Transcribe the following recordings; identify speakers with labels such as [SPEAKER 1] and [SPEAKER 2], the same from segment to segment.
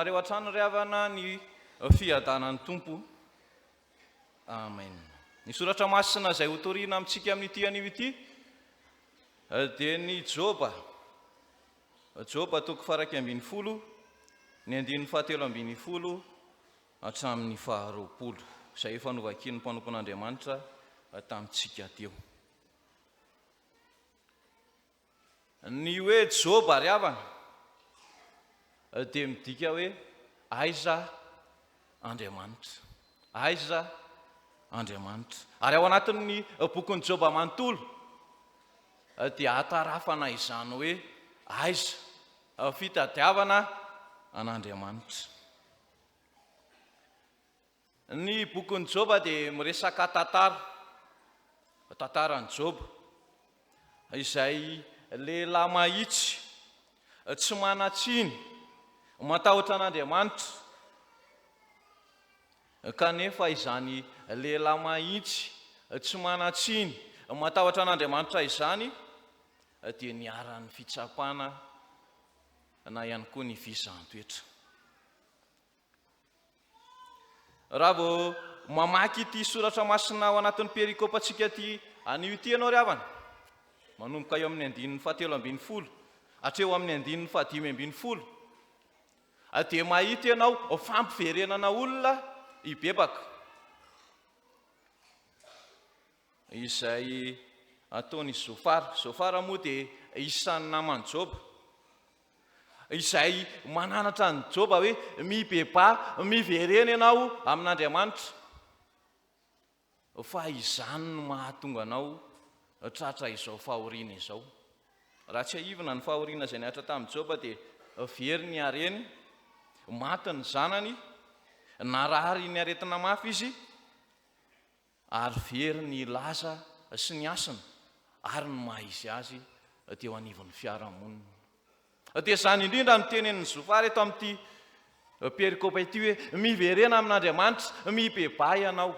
[SPEAKER 1] anareo hatrany ry havana ny fiadanan'ny Tompo. Amen. Ny soratra masina izay hotorina amintsika amin'ity anio ity dia ny Joba. Joba toko faha-11, ny andininy faha-13 hatramin'ny faha-20, izay efa novakian'ny mpanompon'Andriamanitra tamintsika teo. Ny hoe Joba ry havana dia midika hoe aiza Andriamanitra. Aiza Andriamanitra. Ary ao anatin'ny bokin'i Joba manontolo dia ahatarafana izany hoe aiza fitadiavana an'Andriamanitra. Ny bokin'i Joba dia miresaka tantara, tantaran'i Joba, izay lehilahy mahitsy, tsy manan-tsiny, matahotra an'Andriamanitra. Kanefa izany lehilahy mahitsy, tsy manan-tsiny, matahotra an'Andriamanitra izany dia niharan'ny fitsapana na ihany koa ny fizahan-toetra. Raha vao mamaky ity soratra masina ao anatin'ny perikopantsika ity anio ity ianao ry havana, manomboka eo amin'ny andininy fahatelo ambin'ny folo hatreo amin'ny andininy fahadimy ambin'ny folo, dia mahita ianao fampiverenana olona hibebaka izay ataon'i Zofara. Zofara moa dia isan'ny naman'i Joba. Izay mananatra an'i Joba hoe, Mibebaha, miverena ianao amin'Andriamanitra, fa izany no mahatonga anao tratra izao fahoriana izao. Raha tsiahivina ny fahoriana izay nihatra tamin'i Joba dia very ny hareny, maty ny zanany, narary ny aretina mafy izy, ary very ny laza sy ny hasina ary ny maha izy azy teo anivon'ny fiarahamonina. Dia izany indrindra no tenenin'i Zofara eto amin'ity perikopa ity hoe, miverena amin'Andriamanitra, mibebaha ianao.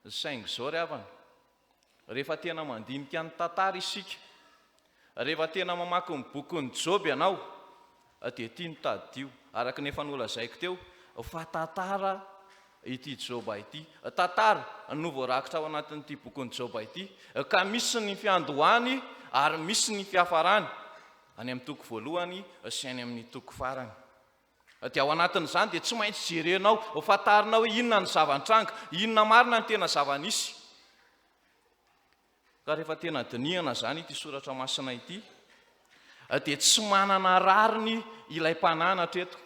[SPEAKER 1] Saingy izao ry havana, rehefa tena mandinika ny tantara isika, rehefa tena mamaky ny bokin'i Joba ianao, dia ity no tadidio, araka ny efa nolazaiko teo, fa tantara ity Joba ity. Tantara no voarakitra ao anatin'ity bokin'i Joba ity, ka misy ny fiandohany ary misy ny fiafarany, any amin'ny toko voalohany sy any amin'ny toko farany. Dia ao anatin'izany dia tsy maintsy jerenao, fantarinao hoe inona ny zava-nitranga, inona marina ny tena zava-nisy. Ka rehefa tena dinihana izany ity soratra masina ity, dia tsy manana rariny ilay mpananatra eto.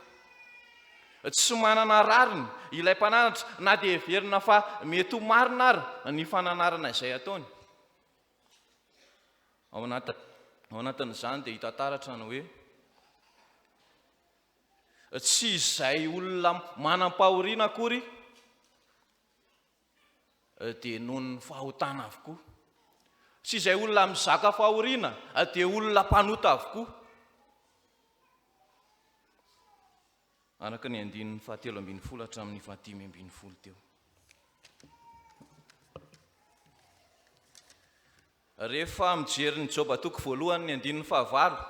[SPEAKER 1] Tsy manana rariny ilay mpananatra na dia heverina fa mety ho marina ary ny fananarana izay ataony. Ao anatin'izany dia hita taratra ny hoe tsy izay olona manam-pahoriana akory dia noho ny fahotana avokoa. Tsy izay olona mizaka fahoriana dia olona mpanota avokoa. Araka ny andininy fahatelo ambin'ny folo hatramin'ny fahadimy ambin'ny folo teo. Rehefa mijery ny Joba toko voalohany ny andininy fahavalo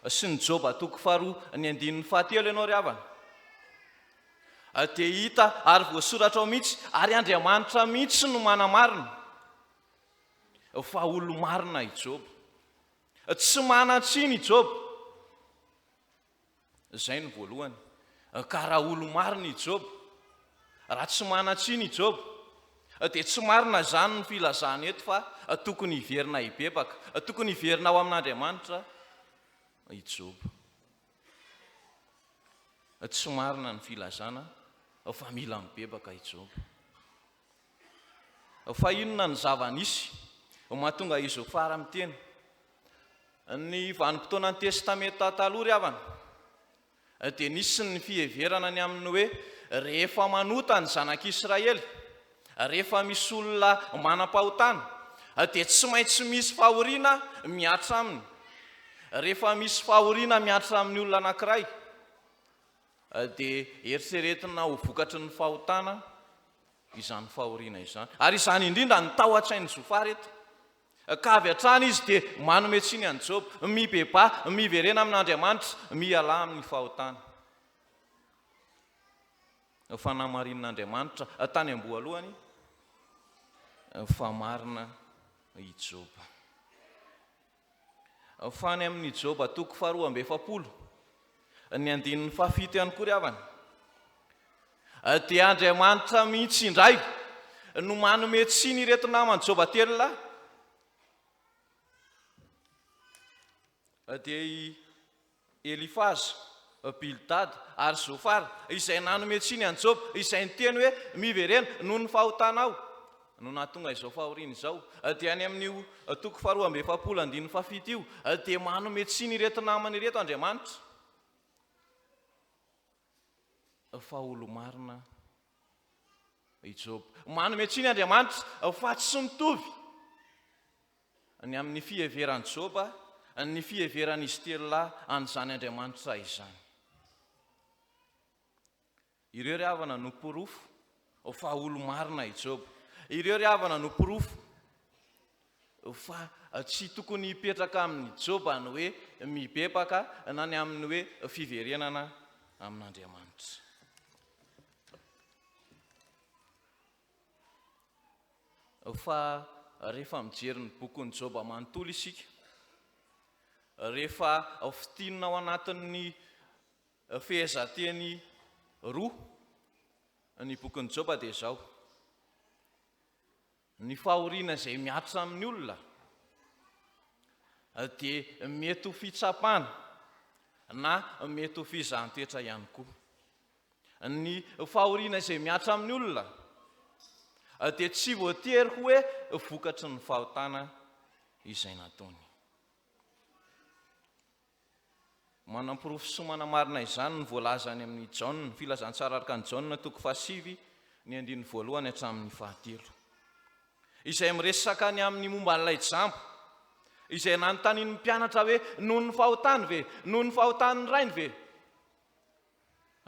[SPEAKER 1] sy ny Joba toko faharoa ny andininy fahatelo ianao ry havana, dia hita ary voasoratra ao mihitsy, ary Andriamanitra mihitsy no manamarina fa olo-marina i Joba. Tsy manan-tsiny i Joba. Izay no voalohany. Ka raha olo-marina i Joba, raha tsy manan-tsiny i Joba, dia tsy marina izany ny filazana eto fa tokony hiverina hibebaka, tokony hiverina ao amin'Andriamanitra i Joba. Tsy marina ny filazana fa mila mibebaka i Joba. Fa inona ny zava-nisy mahatonga i Zofara miteny? Ny vanim-potoanan'ny Testamenta Taloha ry havana dia nisy ny fiheverana ny amin'ny hoe rehefa manota ny zanak'Israely, rehefa misy olona manam-pahotana dia tsy maintsy misy fahoriana mihatra aminy. Rehefa misy fahoriana mihatra amin'ny olona anankiray dia eritreretina ho vokatry ny fahotana izany fahoriana izany. Ary izany indrindra no tao an-tsain'i Zofara eto. Ka avy hatrany izy dia manome tsiny an'i Joba, Mibebaha, miverena amin'Andriamanitra, mialà amin'ny fahotana. Fa namarinin'Andriamanitra tany am-boalohany fa marina i Joba. Fa any amin'ny Joba toko faharoa amby efapolo, ny andininy fahafito ihany koa ry havana, dia Andriamanitra mihitsy indray no manome tsiny ireto naman'i Joba telo lahy, dia i Elifaza, Bildada, ary Zofara, izay nanome tsiny an'i Joba, izay niteny hoe, Miverena, noho ny fahotanao no nahatonga izao fahoriana izao. Dia any amin'io toko faharoa amby efapolo andininy fahafito io, dia manome tsiny ireto namany ireto Andriamanitra, fa olo-marina i Joba. Manome tsiny Andriamanitra fa tsy mitovy ny amin'ny fiheveran'i Joba ny fiheveran'izy telo lahy an'izany Andriamanitra izany. Ireo ry havana no porofo fa olo-marina i Joba. Ireo ry havana no porofo fa tsy tokony hipetraka amin'i Joba ny hoe mibebaka na ny amin'ny hoe fiverenana amin'Andriamanitra. Fa rehefa mijery ny bokin'i Joba manontolo isika, rehefa fintinina ao anatin'ny fehezanteny roa ny bokin'i Joba dia izao, Ny fahoriana izay mihatra amin'ny olona dia mety ho fitsapana na mety ho fizahan-toetra ihany koa. Ny fahoriana izay mihatra amin'ny olona dia tsy voatery ho hoe vokatry ny fahotana izay nataony. Manamporofo sy manamarina izany ny voalaza any amin'ny Jaona, Filazantsara araka an'i Jaona toko fahasivy, ny andininy voalohany hatramin'ny fahatelo, izay miresaka ny amin'ny momba an'ilay jamba, izay nanontanian'ny mpianatra hoe noho ny fahotany ve, noho ny fahotan'ny rainy ve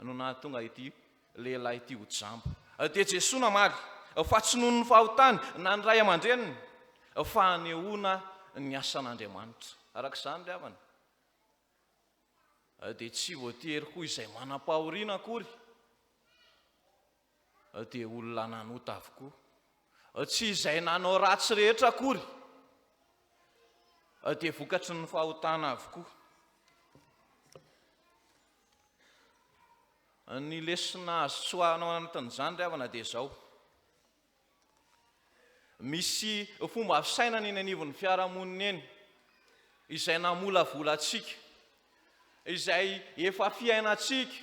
[SPEAKER 1] no nahatonga ity lehilahy ity ho jamba. Dia Jesoa namaly fa tsy noho ny fahotany na ny ray aman-dreniny fa hanehoana ny asan'Andriamanitra. Araka izany ry havana dia tsy voatery ho izay manam-pahoriana akory dia olona nanota avokoa. Tsy izay nanao ratsy rehetra akory dia vokatry ny fahotana avokoa. Ny lesona azo tsoahina ao anatin'izany ry havana dia izao. Misy fomba fisainana eny anivon'ny fiarahamonina eny izay namolavola antsika, izay efa fiainantsika,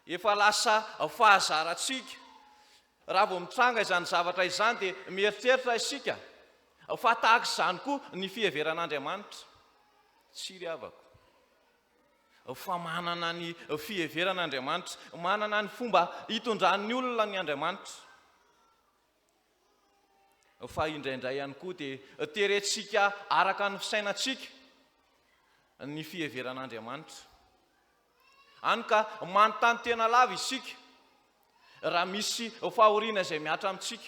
[SPEAKER 1] efa lasa fahazarantsika. Raha vao mitranga izany zavatra izany dia mieritreritra isika fa tahaka izany koa ny fiheveran'Andriamanitra. Tsia ry havako. Fa manana ny fiheverana Andriamanitra, manana ny fomba hitondran'ny olona ny Andriamanitra. Fa indraindray ihany koa dia terentsika araka ny fisainantsika ny fiheveran'Andriamanitra. Any ka manontany tena lava isika raha misy fahoriana izay mihatra amintsika.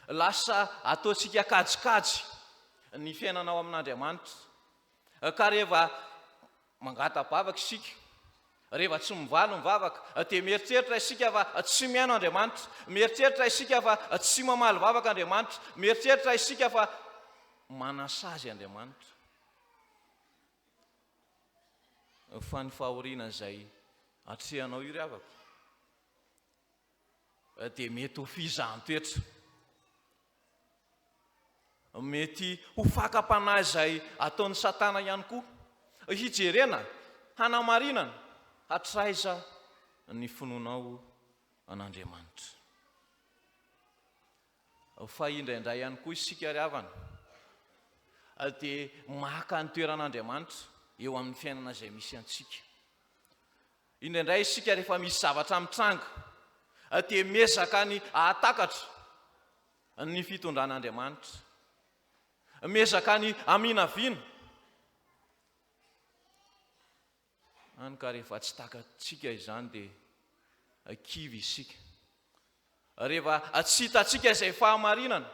[SPEAKER 1] Lasa ataontsika kajikajy ny fiainana ao amin'Andriamanitra. Ka rehefa mangata-bavaka isika, rehefa tsy mivaly ny vavaka, dia mieritreritra isika fa tsy mihaino Andriamanitra, mieritreritra isika fa tsy mamaly vavaka Andriamanitra, mieritreritra isika fa manasazy Andriamanitra. Fa ny fahoriana izay atrehanao io ry havako, dia mety ho fizahan-toetra, mety ho fakam-panahy izay ataon'i Satana ihany koa, hijerena, hanamarinana hatraiza ny finoanao an'Andriamanitra. Fa indraindray ihany koa isika ry havana dia maka ny toeran'Andriamanitra eo amin'ny fiainana izay misy antsika. Indraindray isika rehefa misy zavatra mitranga dia miezaka ny hahatakatra ny fitondran'Andriamanitra. Miezaka ny haminavina. Hany ka rehefa tsy takatsika izany dia kivy isika. Rehefa tsy hitantsika izay fahamarinana,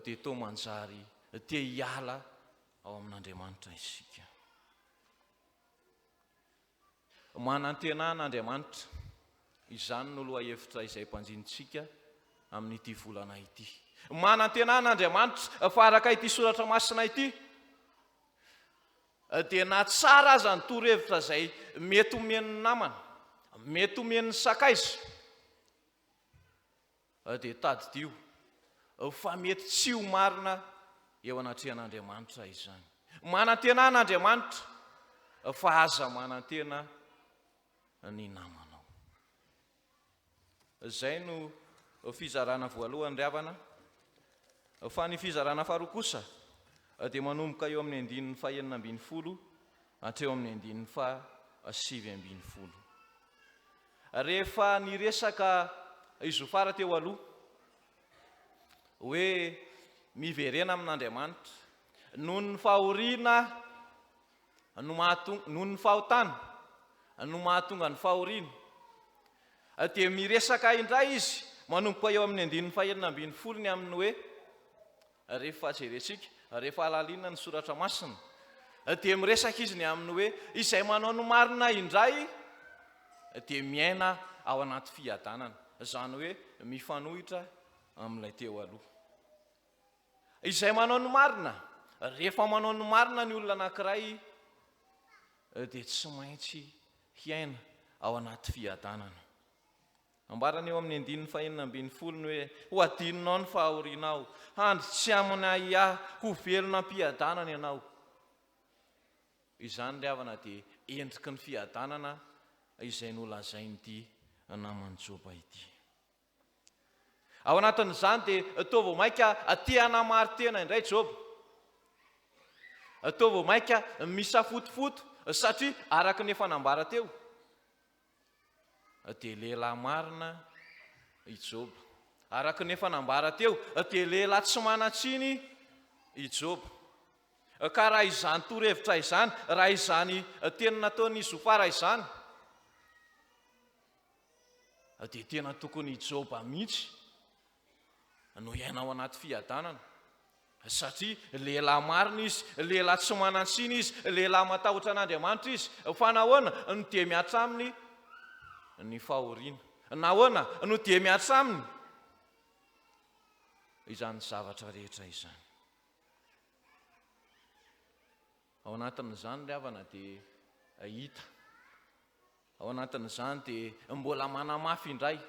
[SPEAKER 1] dia toa manjary te hiala ao amin'Andriamanitra isika. Manantena an'Andriamanitra, izany no lohahevitra izay banjinintsika amin'ity volana ity. Manantena an'Andriamanitra fa araka ity soratra masina ity, dia na tsara aza ny torohevitra izay mety omen'ny namana, mety omen'ny sakaiza, dia tadidio fa mety tsy ho marina eo anatrehan'Andriamanitra izany. Manantena an'Andriamanitra fa aza manantena ny namanao. Izay no fizarana voalohany ry havana. Fa ny fizarana faharoa kosa dia manomboka eo amin'ny andininy fahenina ambin'ny folo hatreo amin'ny andininy faha-19. Rehefa niresaka i Zofara teo aloha hoe miverena amin'Andriamanitra noho ny fahoriana no mahatonga, noho ny fahotana no mahatonga ny fahoriana, dia miresaka indray izy manomboka eo amin'ny andininy fahenina ambin'ny folo ny amin'ny hoe rehefa jerentsika, rehefa halalinina ny soratra masina, dia miresaka izy ny amin'ny hoe izay manao ny marina indray dia miaina ao anaty fiadanana, izany hoe mifanohitra amin'ilay teo aloha. Izay manao ny marina, rehefa manao ny marina ny olona anankiray dia tsy maintsy hiaina ao anaty fiadanana. Ambarany eo amin'ny andininy fahenina ambin'ny folo ny hoe, Ho adinonao ny fahorianao, handry tsy aminy ahiahy, ho velona am-piadanana ianao. Izany ry havana dia endriky ny fiadanana izay nolazain'ity naman'i Joba ity. Ao anatin'izany dia toa vao mainka te hanamari-tena indray Joba. Toa vao mainka misafotofoto satria araka ny efa nambara teo dia lehilahy marina i Joba. Araka ny efa nambara teo dia lehilahy tsy manan-tsiny i Joba. Ka raha izany torohevitra izany, raha izany teny nataon'i Zofara izany, dia tena tokony i Joba mihitsy no hiaina ao anaty fiadanana, satria lehilahy marina izy, lehilahy tsy manan-tsiny izy, lehilahy matahotra an'Andriamanitra izy. Fa nahoana no dia mihatra aminy ny fahoriana? Nahoana no dia mihatra aminy izany zavatra rehetra izany? Ao anatin'izany ry havana dia hita Ao anatin'izany dia mbola manamafy indray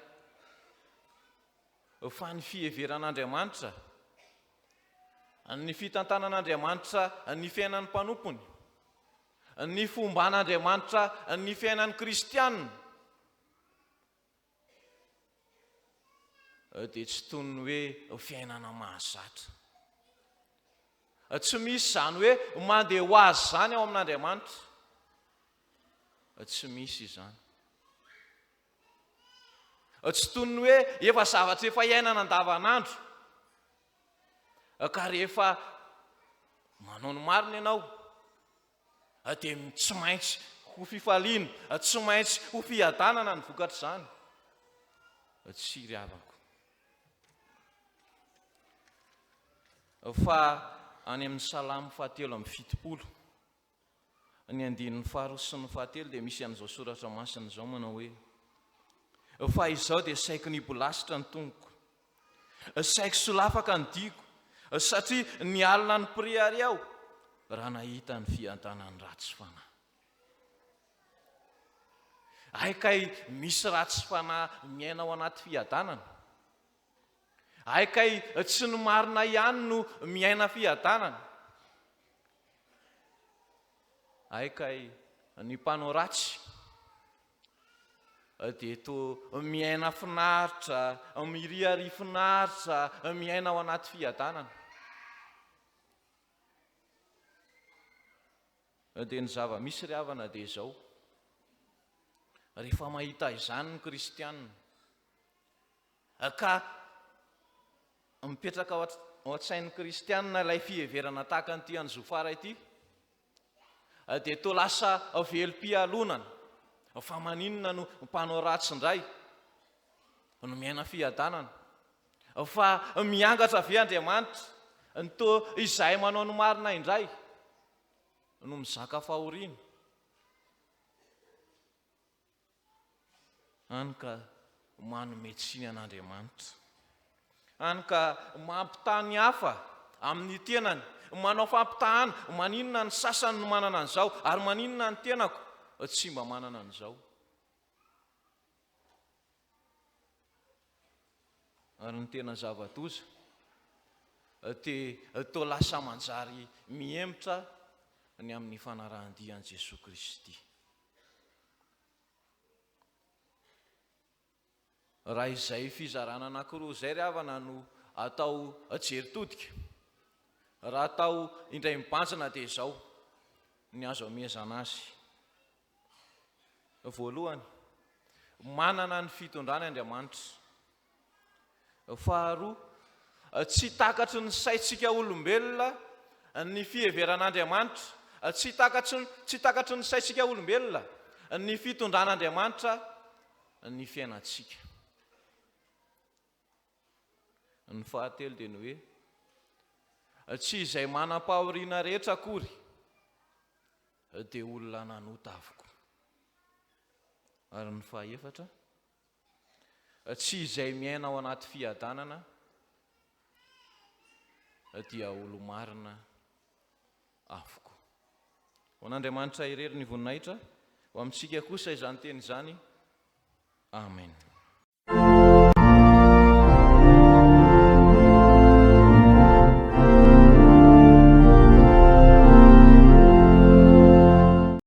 [SPEAKER 1] fa ny fiheveran'Andriamanitra, ny fitantanan'Andriamanitra ny fiainan'ny mpanompony, ny fomban'Andriamanitra ny fiainan'ny kristiana dia tsy toy ny hoe fiainana mahazatra. Tsy misy izany hoe mandeha ho azy izany ao amin'Andriamanitra. Tsy misy izany. Tsy toy ny hoe efa zavatra efa iainana andavanandro. Ka rehefa manao ny marina ianao, dia tsy maintsy ho fifaliana, tsy maintsy ho fiadanana ny vokatr'izany. Tsy ry havako. Fa any amin'ny Salamo fahatelo amby fitopolo, ny andininy faharoa sy ny fahatelo dia misy an'izao soratra masina izao manao hoe, Fa izao dia saiky nibolasitra ny tongoko, saiky solafaka ny diako, satria nialona ny mpiriaria aho raha nahita ny fiadanan'ny ratsy fanahy. Hay kay misy ratsy fanahy miaina ao anaty fiadanana. Hay kay tsy ny marina ihany no miaina fiadanana. Hay kay ny mpanao ratsy dia toa miaina finaritra, miriaria finaritra, miaina ao anaty fiadanana. Dia ny zava-misy ry havana dia izao, rehefa mahita izany ny kristiana, ka mipetraka ao an-tsain'ny kristiana ilay fiheverana tahaka an'ity an'i Zofara ity, dia toa lasa velom-pialonana, fa maninona no mpanao ratsy indray? no miaina fiadanana? Fa miangatra ve Andriamanitra ny toa izahay manao ny marina indray no mizaka fahoriana? Hany ka manome tsiny an'Andriamanitra. Hany ka mampitaha ny hafa amin'ny tenany, manao fampitahana, maninona ny sasany no manana an'izao ary maninona ny tenako tsy mba manana an'izao. Ary ny tena zava-doza dia toa lasa manjary mihemotra ny amin'ny fanarahan-dia an'i Jesoa Kristy. Raha izay fizarana anankiroa izay ry havana no atao jery todika, raha atao indray mibanjina dia izao ny azo amehezana azy. Voalohany, manana ny fitondrany Andriamanitra. Faharoa, tsy takatry ny saintsika olombelona ny fiheveran'Andriamanitra, tsy takatry tsy takatry ny saintsika olombelona ny fitondran'Andriamanitra ny fiainantsika. Ny fahatelo dia ny hoe, tsy izay manam-pahoriana rehetra akory dia olona nanota avokoa. Ary ny fahefatra, tsy izay miaina ao anaty fiadanana dia olo-marina avokoa. Ho an'Andriamanitra irery ny voninahitra, ho amintsika kosa izany teny izany. Amen.